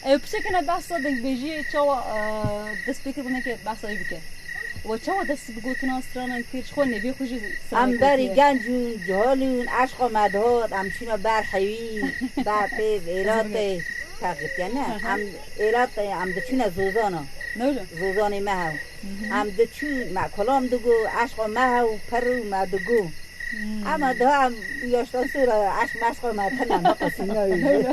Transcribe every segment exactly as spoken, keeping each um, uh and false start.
Ew piçekine behsa dengbêjiyê çawa, e, dest pê kir, bineke behsa wî bike. We çawa dest bi gotina stranan kir, ji xwe nebê xwe jî stranan Em berî gotiye. Genc ûn, cihal ûn, eşqa me dihat, em çûne ber hewî, ber pêz, êlatê, teqît ke ne, Aha. Em êlatê, em diçûne zozana. Ne öyle? Zozanê me hew. Hı hı. Em diçû, me kolam digo, eşqa me hew, per û me digo. Hmm. Ama daha bu yaştan sonra aşk meşk olmadı, tamam, bak, aslında öyle.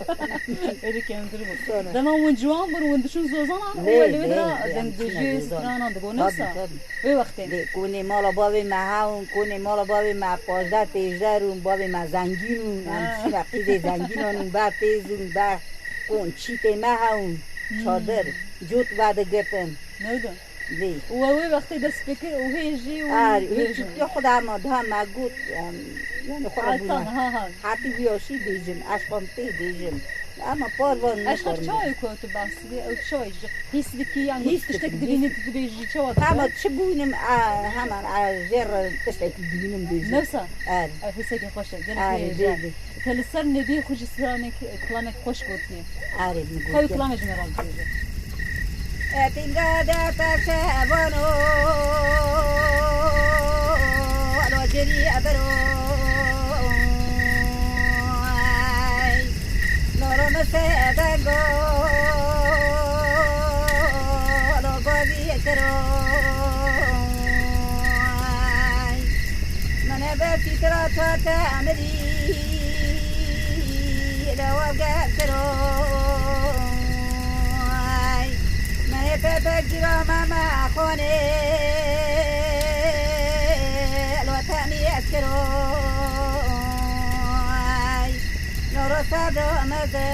Öyle kendir bu. Sonra. Dema hûn ciwan bûn, hûn diçûn zozana, Lê, wê lê, lê, dira lê, em dengbêjiyê diçûne zozana. Stranan digo, Tabii, nasa? Tabii. Wê wextê. Lê konê mala bavê me hewin, konê mala bavê me pazdeh têjder ûn, bavê me zengîn ûn, em Ha. diçûne qîzê zengînan ûn, ber pêz ûn, ber kon çîtê me hewin, Hmm. çadir, cot vedigirtin. Ne öyle? Lê. Û ew ê wextê dest pê kir û hê jî û Ar, hê hê jî. Çûkê xwe de me daha me got, em, yani xwe re Hatan, bûne. Ha, ha. Hatî viya şî bêjim, eşqan tê bêjim. Ama parvan Eşqek nekarim. Çawa ku tu behs dikî? Ew çawa jî? Hîs dikî, yani Hîs tiştek dikim, dibînî, hîs tu dibêjî, çawa dikî? Hema çi bûnim, a, hemen a jê re tiştek dibînim bêjim. Newsa? Er. Ev hîsekê xweş e, gelek Erê, hêja. Bê, bê. Te li ser nebî xwe ji stranek, klamek xweş gotiye. Erê, min Xew gotiye. Klamek ji me re bibêje. Etinga de perçe bono, lo ciri ebero. Ay, loro mese bengo, lo gozi ekero. Ay, mene be fitra çate amiri, lo wavge ekero. Ay, mene pepe gira mama xone, lo tani ekero. Ay, loro sabro meze.